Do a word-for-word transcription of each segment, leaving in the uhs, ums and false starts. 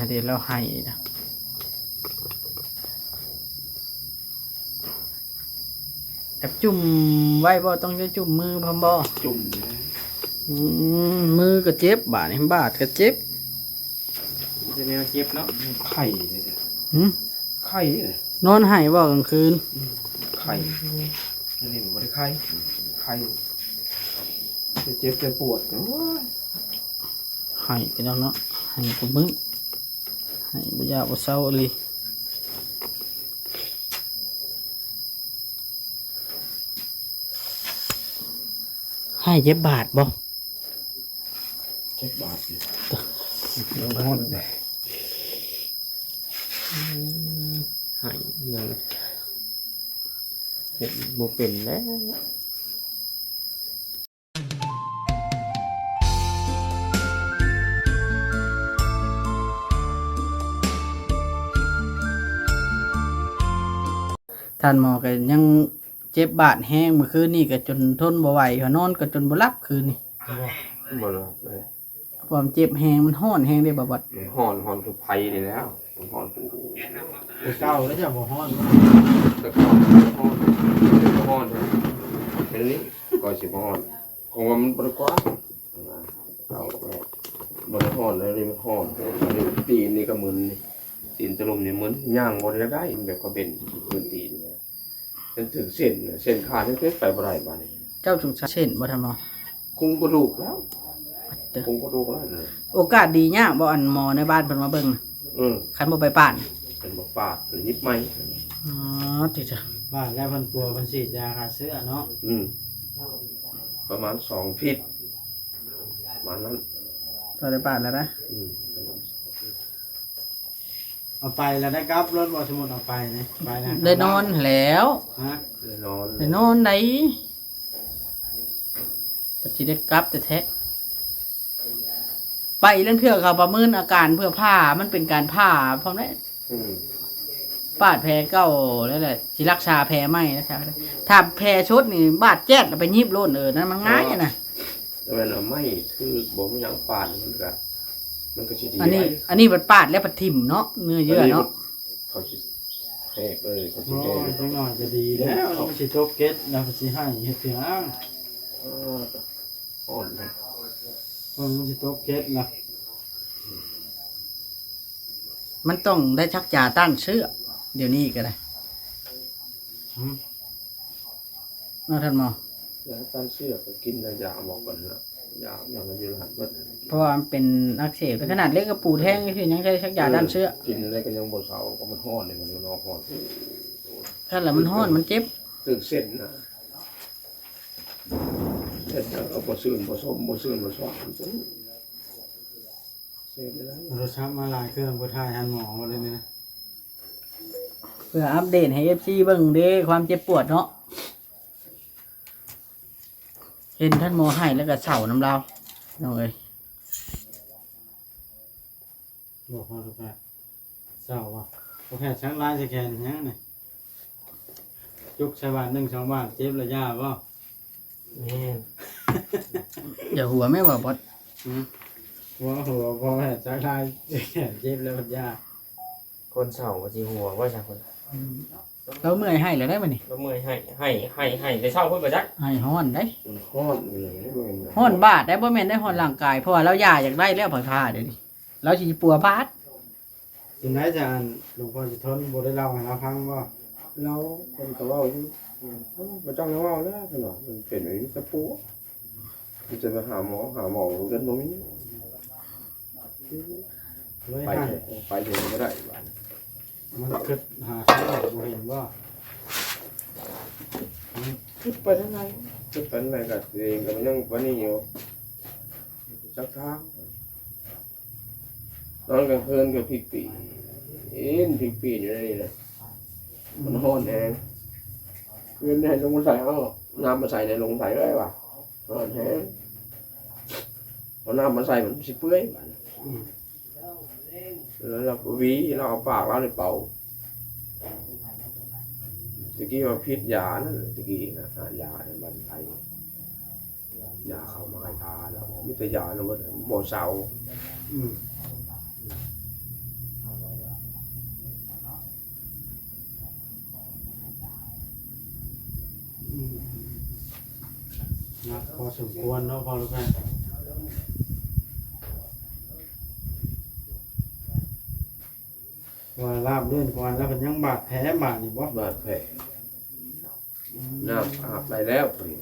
เดี๋ยวเราให้นะ แบบจุ่มไว้บ่ ต้องได้จุ่มมือพร้อมบ่ จุ่มนะ อืม มือก็เจ็บบาดนี่ บาดก็เจ็บ จะแนวเจ็บเนาะ ไข้เลย หึ ไข้เลย นอนไห้บ่กลางคืน อืม ไข้ อันนี้มันบ่ได้ไข้ ไข้ จะเจ็บจะปวด โอ้ย ไห้ไปแล้วเนาะ ไห้ทุกมื้อ ไห้บ่อยากบ่เซาอีหลี ไห้เจ็บบาดบ่ เจ็บบาดอยู่ ร้อนเลย อืม ไห้ยังเฮ็ดบ่เป็นแล้ว ท่านหมอก็ยังเจ็บบาดแฮง มื้อคืนนี้ก็จนทนบ่ไหว นอนก็จนบ่หลับคืนนี้ บ่หลับเลย ความเจ็บแฮง มันร้อนแฮงเด้บ่าวบอด มันร้อน ร้อนคือไฟนี่แหล้ว มันร้อนคือ แต่เก่าแล้วจะบ่ฮ้อน แต่เก่ามันร้อน แต่ก็ร้อนนะ เป็นนี่ ก็สิบ่ฮ้อน เพราะว่ามันบ่ได้กว้าง เก่าก็บ่ได้ฮ้อน แล้วนี่มันฮ้อน ตีนนี่ก็มึนนี่ ตีนตะลุมนี่มึน ย่างบ่ได้ มันแบบก็เป็น พื้นตีนนะ มันถึงเส้นน่ะ เส้นขาดนี่ไปบ่ได้บาดนี้ เจ้าสงสารเส้นบ่ท่านหมอ คุมกระดูกแล้ว เด้อ คุมกระดูกแล้วเนี่ย โอกาสดียากบ่ อันหมอในบ้านเพิ่นมาเบิ่งน่ะ อืม คันบ่ไปปาด คันบ่ปาด หยิบไม้ อ๋อ ติเถอะ ว่าแล้วเพิ่นกลัวเพิ่นฉีดยาฆ่าเชื้อเนาะ อืม ประมาณสองอาทิตย์ ประมาณนั้น ก็ได้ปาดแล้วนะ อืม ประมาณสองอาทิตย์ เอาไปแล้วได้กลับรถบ่ สมมุติเอาไปนี่ ไปนะ ได้นอนแล้ว ฮะ ได้นอน ได้นอนได๋ ก็สิได้กลับแท้ๆ ไปลางเทื่อเขาประเมินอาการเพื่อผ่า มันเป็นการผ่าพร้อมเด้ อืม ปาดแผลเก่าแล้วแหละ สิรักษาแผลใหม่นะครับ ถ้าแผลสดนี่บาดแจ๊ดแล้วไปหยิบโลด เออ นั่นมันง่ายอะนะ แต่ว่าเอาไม้คือบ่มีหยังปาดมันก็ มันก็สิดี อันนี้ หลาย อันนี้มันปาดแล้วมันถิ่มเนาะ เนื้อเยื่อเนาะ อันนี้มัน เขาสิแหกเลย เขาสิ โอ้ แหก ย จังหน่อยจะดีแล้ว มันสิตกเก็ดแล้วมันสิให้เฮ็ดเพียง เออ อ่อนนะ เออ มันสิตกเก็ดนะ มันต้องได้ชักยาต้านเชื้อ เดี๋ยวนี้ก็ได้ หืม เนาะท่านหมอ ยาต้านเชื้อก็กินแล้ว ยาบอกก่อนนะ ยา ยามันอยู่ในหันเบิด เพราะว่ามันเป็นอักเสบ ขนาดเล็กกระปูแท่งนี่คือยังได้ชักยาต้านเชื้อ เออ กินอะไรก็ยังบ่เซา ก็มันฮ้อนนี่ มันนอกฮ้อน คันละมันฮ้อน มันเจ็บ ตื่นเส้นนะ เส้นแล้วก็บ่ซื่นบ่สม บ่ซื่นบ่สว่าง เส้นอะไร โทรศัพท์มาหลายเครื่อง บ่ถ่ายหันหมอบ่ได้นี่นะ เพื่ออัปเดตให้ เอฟซี เบิ่งเด้ ความเจ็บปวดเนาะ เห็นท่านหมอให้แล้วก็เศร้านำลาว น้องเอ้ย บอกว่าลูกแพทย์ เศร้าบ่ ลูกแพทย์ชักลายใส่แขนหยังนี่ จุกใส่บาดหนึ่งสองบาด เจ็บแล้วย่าบ่ แม่น อย่าหัวแม่ว่าบอส หืม หัว หัว พอแพทย์ชักลายใส่แขน เจ็บแล้วมันย่า คนเศร้าก็สิหัวว่าซั่นคน อืม เราเมื่อยให้แล้วได้มื้อนี้ เราเมื่อยให้ ให้ ให้ ให้แต่เช้าเพิ่นบ่จัก ให้ฮ้อนได้ มันฮ้อนอยู่เลย ฮ้อนบาดได้ บ่แม่นได้ฮ้อนร่างกาย เพราะว่าเราย่าอยากได้แล้วผ่าเดี๋ยวนี้ เราสิปัวบาด จังได๋จ้ะ อันหลวงพ่อสิทนบ่ได้เล่าให้เราฟังบ่ เล่า เพิ่นก็เว้าอยู่ อืม เอ้า บ่ต้องเล่าแล้ว เพิ่นว่า มันเป็นแบบนี้จะปัว มันจะไปหาหมอ หาหมอเงินบ่มี เลย ไป หัน ไปเดี๋ยวนี้ก็ได้บาดนี้ มันคิดหาทางออกบ่เห็นบ่ คิดไปทางไหน คิดไปทางไหนก็ตัวเองก็มันยังปานนี้อยู่ จักทาง นอนกลางคืนก็พลิกปีน เอ็นพลิกปีนอยู่ในนี่แหละ มันฮ้อนแฮง เงินให้ลงมาใส่ เอาน้ำมาใส่ในลงใส่เลยว่ะ ฮ้อนแฮง เอาน้ำมาใส่มันสิเปื่อยบาดนี้ อืม แล้วเราก็หวี เราเอาปากเรานี่เป่า ตะกี้ว่าพิษยานั่น ตะกี้นะ หายาในบ้านไทย ยาเขามาให้ทาแล้ว มีแต่ยานะ บ่เซา อืม พอสมควรเนาะ พอแล้วกัน ว่าลาบลื่นก่อนแล้วมันยังบาดแผลบาดนี่บ่ บาดแผล อืม น้ำอาบได้แล้วพอดี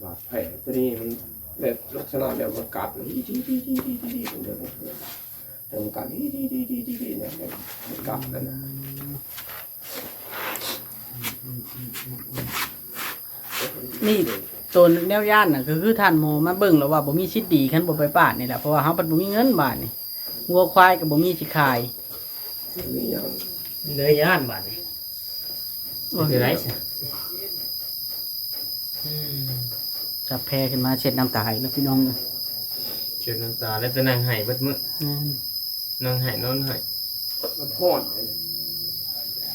บาดแผลตัวนี้มันแบบลักษณะแบบมันกัด มันกัด มันกัด มันกัดนั่นน่ะ นี่ ตัวแนวย่านน่ะ ก็คือท่านหมอมาเบิ่งแล้วว่าบ่มีสิทธิ์ดี คันบ่ไปปาดนี่แหละ เพราะว่าเฮาพัดบ่มีเงินบาดนี่ งัวควายก็บ่มีสิขาย มีหยัง มีแต่ย่านบาดนี่ โอ้ย เป็นจั่งใด๋ซะ อืม จับแพขึ้นมาเช็ดน้ำตาอีกแล้วพี่น้อง เช็ดน้ำตาแล้วจะนั่งไห้เบิดมื้อ แม่น นั่งไห้นอนไห้ มันฮ้อน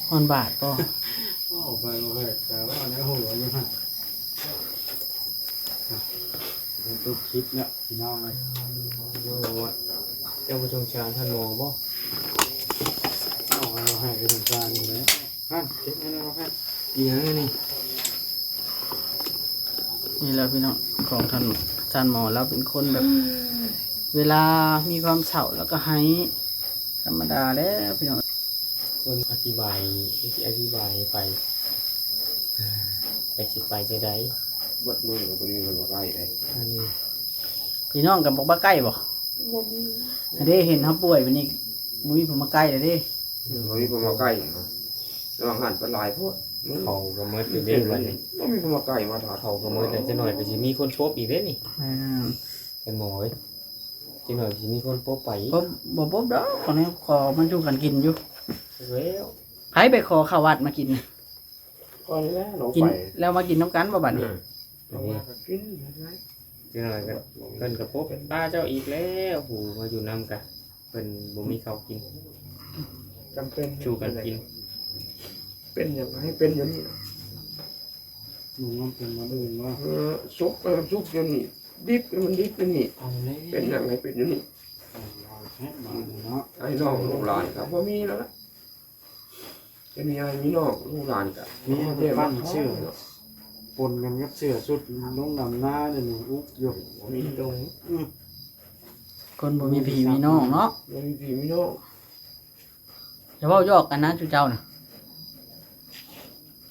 ฮ้อนบาดบ่ ว่าออกไปบ่ได้ แต่ว่าในหัวอยู่หั่น เดี๋ยวจบคลิปแล้วพี่น้องเอ้ย เจ้าบ่สงสารท่านหมอบ่ เอาให้ก็สงสารอยู่แล้ว ท่านเก็บให้แล้วครับ อีหยังอันนี้ นี่แหละพี่น้อง ของท่าน ท่านหมอ แล้วเป็นคนแบบ เวลามีความเศร้าแล้วก็ไห้ ธรรมดาแล้วพี่น้อง คนอธิบาย สิอธิบายไป จักสิไปจั่งใด๋ เบิดมื้อก็บ่ได้มีคนมาใกล้เด้ อันนี้ พี่น้องก็บอกว่าใกล้บ่ บ่มี อันนี้เห็นเฮาป่วยบัดนี้ บ่มีผู้มาใกล้แล้วเด้ บ่มีผู้มาใกล้เนาะ ระหว่างหันไปหลายโพด เขาก็หมดอยู่เด้บัดนี้ บ่มีผู้มาใกล้มาถาม เขาก็หมดแล้ว จักหน่อยก็สิมีคนปบอีกเด้นี่ อ่า เป็นหมอเว้ย จักหน่อยสิมีคนปบไป บ่ บ่ปบดอก คนนี้ขอมาอยู่กันกินอยู่ แล้ว ไผไปขอข้าววัดมากินน่ะ ก่อนแล้วลง กิน ไป แล้วมากินนำกันบ่บัดนี้ อืม เอามาก็กิน จักหน่อยก็เพิ่นก็ปบ ป้าเจ้าอีกแล้ว ผู้มาอยู่นำกะ เพิ่นบ่มีข้าวกิน จำเป็น สู่กันกิน เป็นหยังให้เป็นอยู่นี่ มันเป็นมาเบิ่งว่า เออ สุกให้มันสุกอยู่นี่ ดิบให้มันดิบอยู่นี่ เอาแล้ว เป็นหยังให้เป็นอยู่นี่ เอาแล้ว ให้มาเนาะ ให้น้องลูกหลานก็บ่มีแล้วล่ะ จะมีให้มีน้องลูกหลานก็ มีแต่ปั้นเสื้อ ปนกันกับเสื้อชุดลงดำนาเดี๋ยวนี้อุ๊บอยู่ บ่มีตรง อืม คนบ่มีพี่มีน้องเนาะ บ่มีพี่มีน้อง อย่าเว้าหยอกกันนะ จุเจ้าน่ะ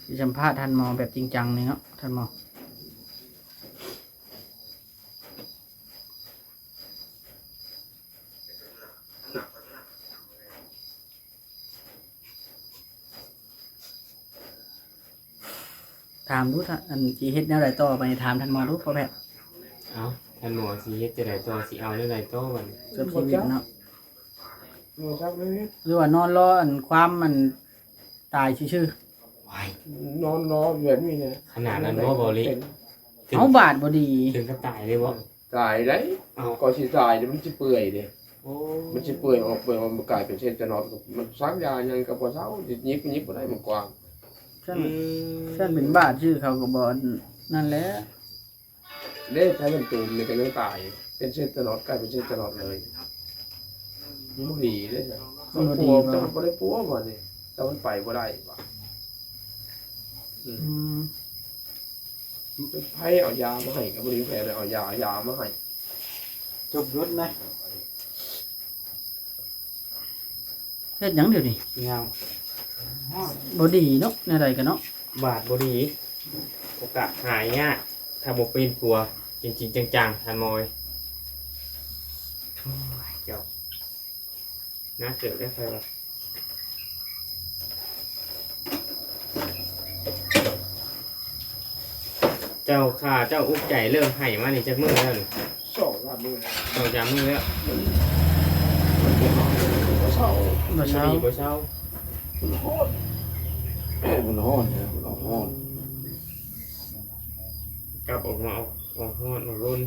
สิสัมภาษณ์ท่านหมอแบบจริงจังเลยเนาะ ท่านหมอ ถามดู ถ้า อัน สิเฮ็ดแนวใดต่อไป ถามท่านหมอดู พ่อแพทย์ เอ้า ท่านหมอสิเฮ็ดจั่งใดต่อ สิเอาแนวใดต่อบัดนี้ จบชีวิตเนาะ บ่จักเลย หรือว่านอนรออันความมันตายซื่อๆ ว้าย นอนรอแบบนี้นะ ขนาดนั้นบ่ บ่ลิ เป็น เอ้า บาดบ่ดี ถึงกับตายเลยบ่ ตายได้ เอ้า ก็สิตายเดี๋ยวมันสิเปื่อยเด้ โอ้ มันสิเปื่อยออก เปื่อยออก มันกลายเป็นเส้นจะนอน มันซักยาหยังก็บ่เซา สิหยิบก็หยิบบ่ได้ มันกว้าง ซั่น อืม ซั่นเป็นบาดซื่อเขาก็บ่นั่นแหละ เด้ ถ้ามันตูมนี่ก็ยังตาย เป็นเส้นตลอด กลายเป็นเส้นตลอดเลย มันบ่ดีเด้ มันบ่ดี มันปัว บ่ แต่มันบ่ได้ปัวบ่นี่ แต่มันไปบ่ได้บ่ อืม อืม มันเป็นไผเอายามาให้ ก็บ่ได้มีไผเอายา เอายามาให้ จบรถนะ เฮ็ดหยังเดี๋ยวนี้ เงา บ่ดีเนาะ แนวใดก็เนาะ บาดบ่ดี โอกาสหายยาก ถ้าบ่เป็นปัว จริงๆ จังๆ ท่านหมอเอ้ย โอ้ย เจ้า หนักเติบได้ไผวะ เจ้าข้าเจ้าอุกใจเริ่มไห้มานี่จักมื้อแล้วนี่ สองสามมื้อแล้ว สองสามมื้อแล้ว มัน มันบ่เซา บ่เซา มันบ่เซา มันฮ้อน มันฮ้อนนะ มันฮ้อน กลับออกมาออก ออกฮ้อนออกร้อน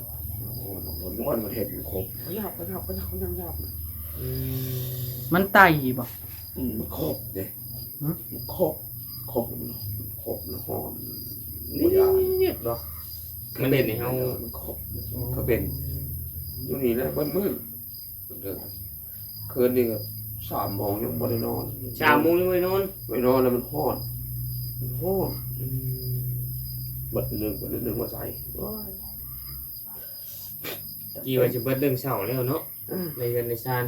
ฮ้อนออกร้อน ฮ้อนมันเฮ็ดอยู่ครบ ขยับ ขยับ ขยับ ขยับ ขยับ อืม มันไตบ่ อืม มันครบเด้ หึ มันครบ ครบ มันครบ มันฮ้อน บ่ยาก นิดเนาะ มันเล่นให้เฮา มันครบ ก็เป็น อยู่นี่แหละเบิดมื้อ เด้อ คืนนี้ก็สามโมงยังบ่ได้นอน สามโมงยังบ่ได้นอน ไปนอนแล้วมันฮ้อน มันฮ้อน อืม เบิดเรื่อง เบิดเรื่องว่าใส่ โอ้ย กี่ว่าสิเบิดเรื่องเซาแล้วเนาะ อืม ในเฮือนในซาน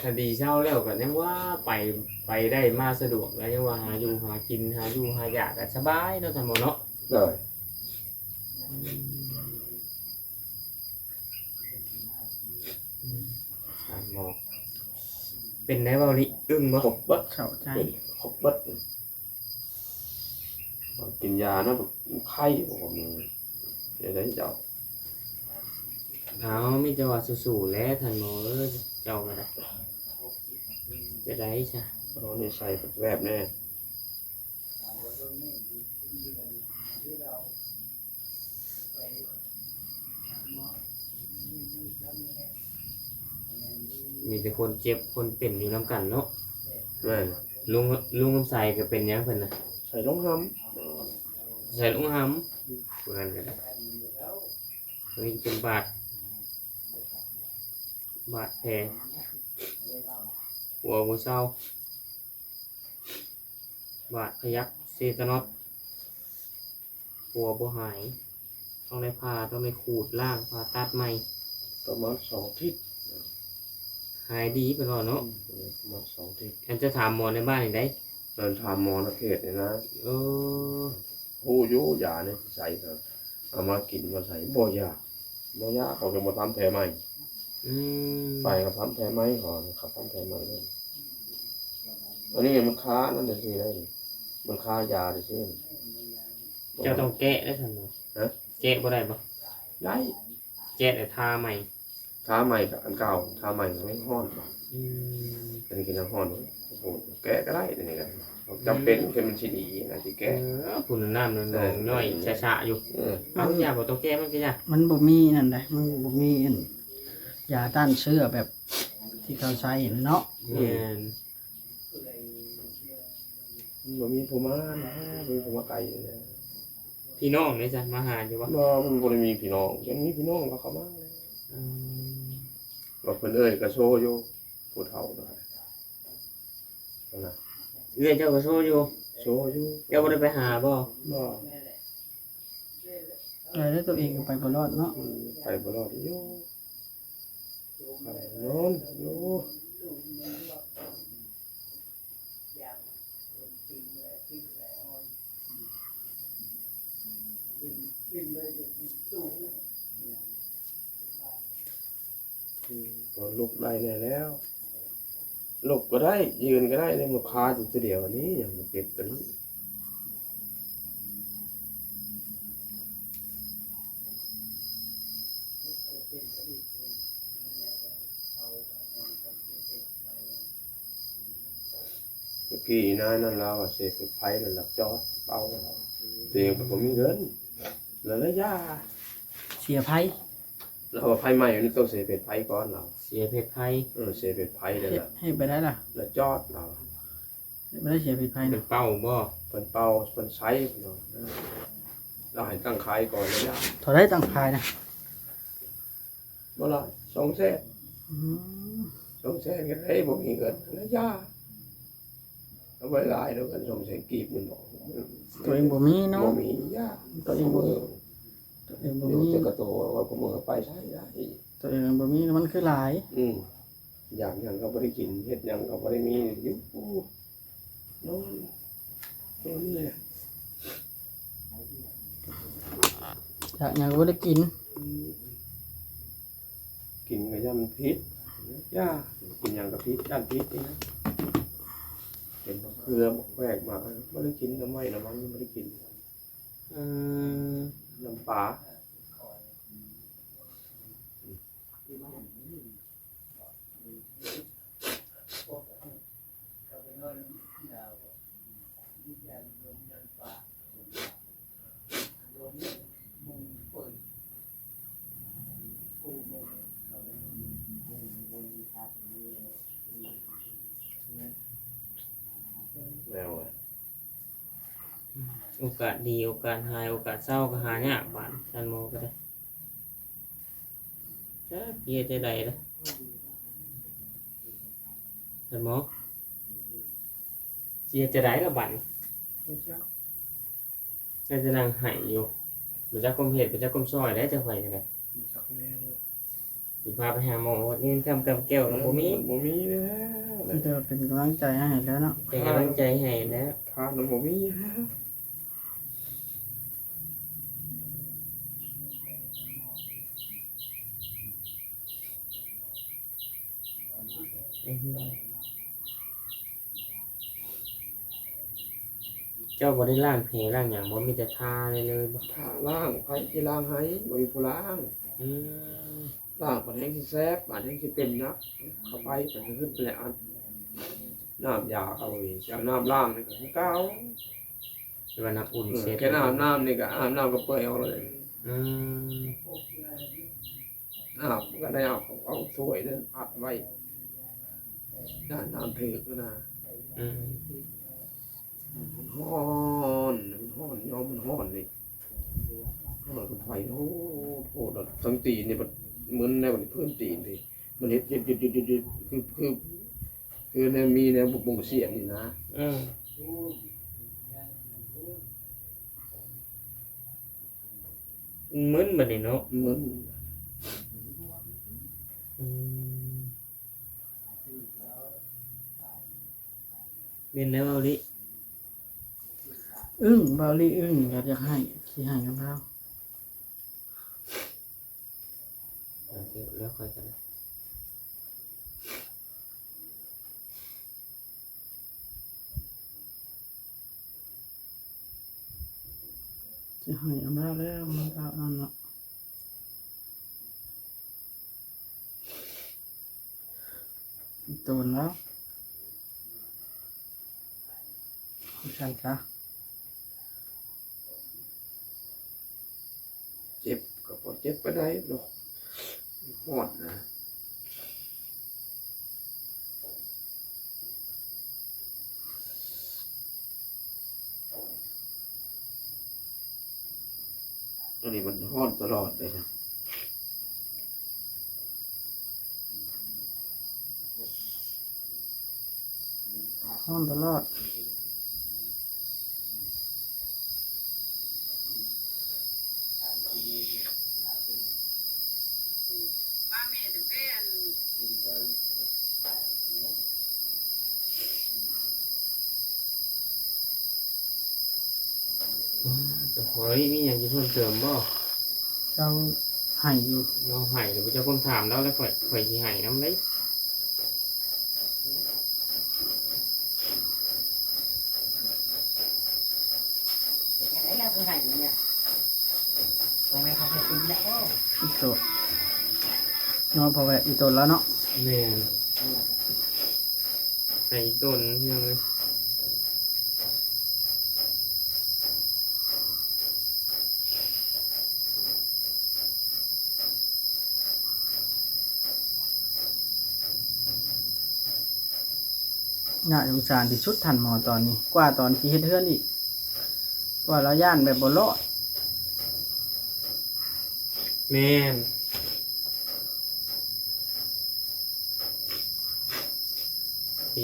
คดีเซาแล้วก็ยังว่าไป ไปได้มาสะดวก แล้วยังว่าหาอยู่หากิน หาอยู่หายากก็สบายเนาะ ท่านหมอเนาะ โดย อืม ท่านหมอ เป็นได้เว้าลิอึ้งบ่ ครบเบิด เข้าใจ เป็นครบเบิด กินยานะ ไข้ โอ้โห มันจะได้เจ้า เอา มีแต่ว่าสู้ๆแหละ ท่านหมอเอ้ย เจ้าก็ได้ จะได้ซะ เอานี่ใส่แวบแน่ มีแต่คนเจ็บคนเป็นอยู่นำกันเนาะ แม่น ลุง ลุงคำไสก็เป็นหยังเพิ่นน่ะ ใส่ลงหำ ใส่ลงหำ ผู้นั้นก็ได้ อันนี้เป็นบาด บาดแผล หัวบ่เซา บาดพยักเซตานอส หัวบ่หาย ต้องได้ผ่า ต้องได้ขูดล้าง ผ่าตัดใหม่ ประมาณสองอาทิตย์ หายดีไปแล้วเนาะ อืม ประมาณสองอาทิตย์ อันจะถามหมอในบ้านนี่ได้ เออ ถามหมอในเขตนี่นะ เออ ฮู้อยู่ยานี่ใส่ก็เอามากินมาใส่ บ่ยาก บ่ยาก เขาก็มาทำแผลใหม่ อืม ไปก็ทำแผลใหม่ เขา เขาทำแผลใหม่เลย อันนี้มันคานั่นน่ะสิได้ มันคายาได้สิ เจ้าต้องแกะได้ซั่นบ่ ฮะ แกะบ่ได้บ่ ได้ แกะแล้วทาใหม่ ทาใหม่กับอันเก่า ทาใหม่ก็ไม่ฮ้อน อืม อันนี้ก็ยังฮ้อน โอ้โห แกะก็ได้ อันนี้ก็จำเป็น อืม แค่มันสิดีนะ สิแกะ เออ ผู้น้ำน้ำหนอง เออ ย่อยช้าๆอยู่ เออ เอาอย่าบ่ต้องแกะมันก็อย่า มันบ่มีนั่นใด มันบ่มีอัน ยาต้านเชื้อแบบที่เขาใช้เนาะ แม่น มันบ่มีผู้มานะ บ่มีผู้มาไกลเลย พี่น้องเด้ซะ มาหาอยู่บ่ บ่ มันบ่ได้มีพี่น้อง ยังมีพี่น้องเขาเข้ามาเลย อืม ว่าเพิ่นเอ้ยก็โซอยู่ ผู้เฒ่านะ นะ เอื้อยเจ้าก็โซอยู่ โซอยู่ เจ้าบ่ได้ไปหาบ่ บ่ ไปแล้วตัวเองก็ไปบ่รอดเนาะ อืม ไปบ่รอดอยู่ ไปนอนอยู่ อืม ตอนลุกได้แน่แล้ว ลุกก็ได้ ยืนก็ได้ นี่มันคาอยู่ตัวเดียวอันนี้ ยังบ่เก็บตัวนี้ ตะกี้นายนั่นลาวอะ เสพไฟแล้วหลับจอดเป่า ตัวเองก็บ่มีเงิน แล้วละยา เสียไฟ แล้วว่าไฟไหม้อยู่นี่ต้องเสพไฟก่อนลาว เสียเฮ็ดไฟ เออ เสพไฟแล้ว เฮ็ด ล่ะ เฮ็ดไปได้ล่ะ แล้วจอดลาว เฮ็ดไปได้เสียเฮ็ดไฟ เป็น น่ะ เป่าบ่ เพิ่นเป่า เพิ่นใช้เนาะ ลาวให้ตั้งขายก่อนละยา เท่าใดตั้งขายนะ บ่ละ สองแสน อืม สองแสนก็ได้ บ่มีเงินละยา เอาไว้หลายแล้วกัน สองแสนกีบนี่เนาะ ตัวเองบ่มีเนาะ บ่มียา ตัวเองบ่ เออ ตัวเองบ่มี อยู่แต่กระโตว่ากูมือไปใช้ได้ ตัวเองบ่มี มันคือหลาย อืม อยากหยังก็บ่ได้กิน เฮ็ดหยังก็บ่ได้มี อยู่ นอน นอนเลย อยากหยังก็บ่ได้กิน อืม กินก็ย่านมันผิด ยา กินหยังก็ผิด ย่านผิดนี่นะ เป็นบักเขือ บักแวก มา บ่ได้กิน น้ำไม้ น้ำมัน บ่ได้กิน อืม น้ำปลา แล้วอะ โอกาสดี โอกาสหาย โอกาสเซาก็หายาก บาดท่านหมอก็ได้ จักสิเฮ็ดจั่งใดล่ะ ท่านหมอ สิเฮ็ดจั่งใดล่ะบัดนี้ บ่จัก น่าจะนั่งไห้อยู่ บ่จักความเฮ็ด บ่จักความซอยแล้ว เจ้าข่อยก็ได้ บ่จักแล้ว สิพาไปหาหมอ เงินคำกำแก้วก็บ่มี เออ บ่มีแล้ว มีแต่เป็นกำลังใจให้แล้วเนาะ เป็นกำลังใจให้แล้ว ทานมันบ่มีแล้ว อือฮึ เจ้าบ่ได้ล้างแผลล้างหยังบ่ มีแต่ทาเลยเลยบ่ ทาล้าง ไผสิล้างให้ บ่มีผู้ล้าง อืม ล้างบัดแฮงสิแสบ บัดแฮงสิเป็นหนัก เข้าไป เป็นขึ้นไปแล้วอัน น้ำยาเอาอีก เอาน้ำล้างนี่ก็คือเก่า แต่ว่าน้ำอุ่น เออ เช็ด แค่น้ำ น้ำนี่ก็อาบน้ำก็เปื่อยออกเลย อืม อ้าว มันก็ได้เอา เอาถ้วยนั้นอัดไว้ ด้านน้ำเถือกนะ อืม มันฮ้อน มันฮ้อน ยอมมันฮ้อนนี่ ฮ้อนกับไฟ โอ้โห ทั้งตีนนี่มันมึนแน่ มันพื้นตีนนี่ มันเฮ็ด เฮ็ด เฮ็ด เฮ็ด เฮ็ด เฮ็ด คือ คือ คือในมีแนวบุกบงเสียนนี่นะ อืม มันมึนบัดนี้เนาะ มึน อืม เป็นแล้วเบาหลี อึ้ง เบาหลีอึ้ง อยาก อยากไห้ สิไห้นำลาว เอาเถอะ แล้วค่อยกันนะ สิไห้นำลาวแล้ว มันลาวนั่นเนาะ อีโตนแล้ว เอาซั่นซะ เจ็บก็บ่เจ็บปานใดดอก ฮ้อนนะ อันนี้มันฮ้อนตลอดเลยนะ ฮ้อนตลอด อืม แต่ข่อยมีหยังจะเพิ่มเติมบ่ เจ้าไห้อยู่ เราไห้ เดี๋ยวเจ้าคนถามแล้ว แล้วข่อย ข่อยสิไห้นำเด้ เป็นจั่งใด๋ล่ะคือไห้เนี่ย พ่อแม่เขาให้กินแล้ว อีโตนเนาะ พ่อแม่อีโตนแล้วเนาะ แม่น ไห้อีโตนพี่น้องเอ้ย น่าสงสารที่สุดท่านหมอตอนนี้ กว่าตอนที่เฮ็ดเฮือนอีก กว่าเราย้านแบบบ่รอด แม่น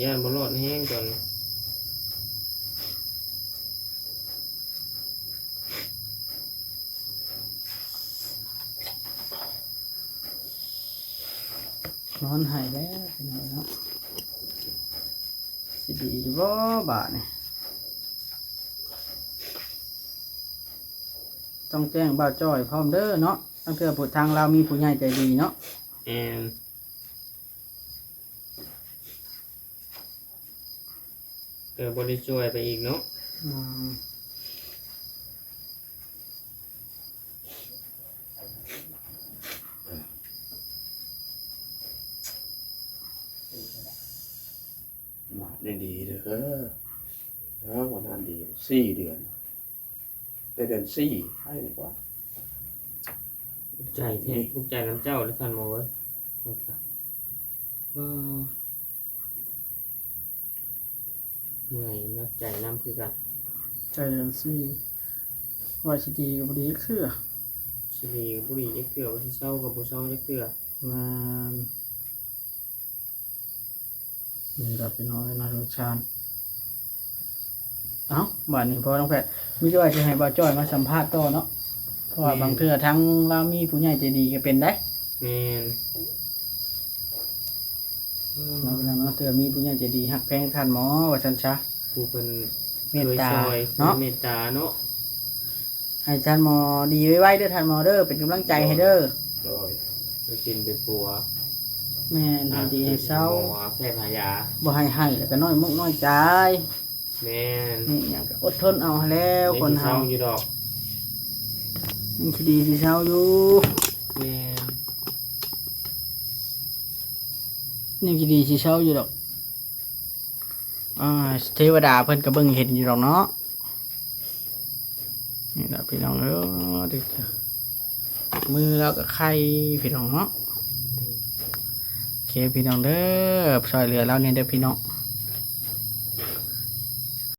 ย้านบ่รอดแฮงตอนนี้ นอนไห้แล้วพี่น้องเนาะ สิดีอยู่บ่บาดนี่ ต้องแจ้งบ่าวจ้อยพร้อมเด้อเนาะ ตั้งเทื่อผู้ทางลาวมีผู้ใหญ่ใจดีเนาะ แม่น ก็บ่ได้ช่วยไปอีกเนาะ อืม มาได้ดีเด้อ เออ วันนั้นดี สี่เดือน แต่เดือนสี่ ไข้ดีกว่า ภูมิใจแท้ นี่ ภูมิใจนำเจ้าเด้อท่านหมอเอ้ย เออ เมื่อยเนาะ ใจนำคือกัน ใจเดือนสี่ ว่าสิดีก็บ่ดีจักเทื่อ สิดีก็บ่ดีจักเทื่อ ว่าสิเซาก็บ่เซาจักเทื่อ แม่น นี่ล่ะพี่น้องเอ้ย น่าสงสาร เอ้า บาดนี้พ่อน้องแพทย์ มีแต่ว่าสิให้บ่าวจ้อยมาสัมภาษณ์ต่อเนาะ เพราะว่า แม่น บางเทื่อทางลาวมีผู้ใหญ่ใจดีก็เป็นได้ แม่น เนาะพี่น้องเนาะ เทื่อมีผู้ใหญ่ใจดีฮักแพงท่านหมอ ว่าซั่นซะ ผู้เพิ่น เมตตา เคยช่วย เนาะ เมตตาเนาะ ให้ท่านหมอดีไวๆเด้อ ท่านหมอเด้อ เป็นกำลังใจให้เด้อ โดย ไปกินไปปัว แม่น ให้ดีให้เซา หาแพทย์หายา บ่ให้ไห้แล้วก็น้อยมกน้อยใจ แม่น นี่หยังก็อดทนเอาหั้นแหล้ว คนเฮา สิเซาอยู่ดอก มันสิดีสิเซาอยู่ แม่น นี่สิดีสิเซาอยู่ดอก อ่า เทวดาเพิ่นก็เบิ่งเห็นอยู่ดอกเนาะ นี่ล่ะพี่น้องเอ้ย มือลาวก็ไข้พี่น้องเนาะ โอเคพี่น้องเด้อ ช่วยเหลือลาวแหน่เด้อพี่น้อง